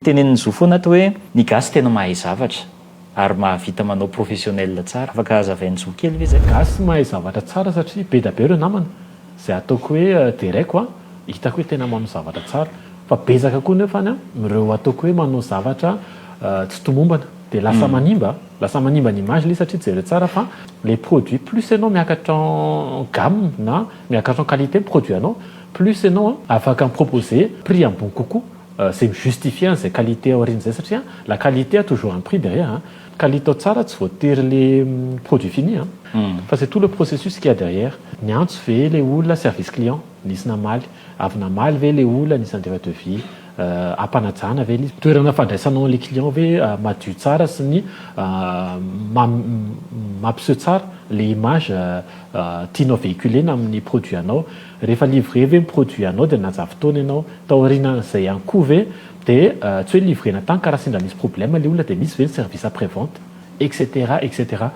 Tenenin'ny zo foana ato hoe ny gasy tena mahay zavatra ary mahavita manao professionnel tsara. Afaka hazavain'i Zo kely ve izay? Gasy mahay zavatra tsara satria be da be ireo namana izay ataoko hoe deraiko a, hitako hoe tena manao zavatra tsara. Fa betsaka koa nefany a, ireo ataoko hoe manao zavatra tsy tomombana dia lasa manimba, lasa manimba ny image ilay izy satria jereo tsara fa ilay produit plus ianao miakatra en gamme na miakatra en qualité ny produit anao, plus ianao afaka mi-proposer prix ambony kokoa. Zay mi-justifier an'izay qualité aoriana izay satria la qualité a toujours un prix derrière an! Kalitao tsara tsy voatery le produit fini an! Fa c'est tout le processus qu'il y a derrière. Niantso ve le olona service client? Nisy namaly. Avy namaly ve le olona nisy nandefa devis? Ampanajana ve le izy? Toerana fandraisanao an'le client ve madio tsara sy ny mampiseho tsara le image tianao véhiculer-na amin'ny produit anao? Rehefa livré ve ny produit anao dia nanaja fotoana ianao? Taorian'izay ihany koa ve dia tsy hoe livrena tany ka raha sendra misy problème ilay olona dia misy ve ny service après vente etc etc.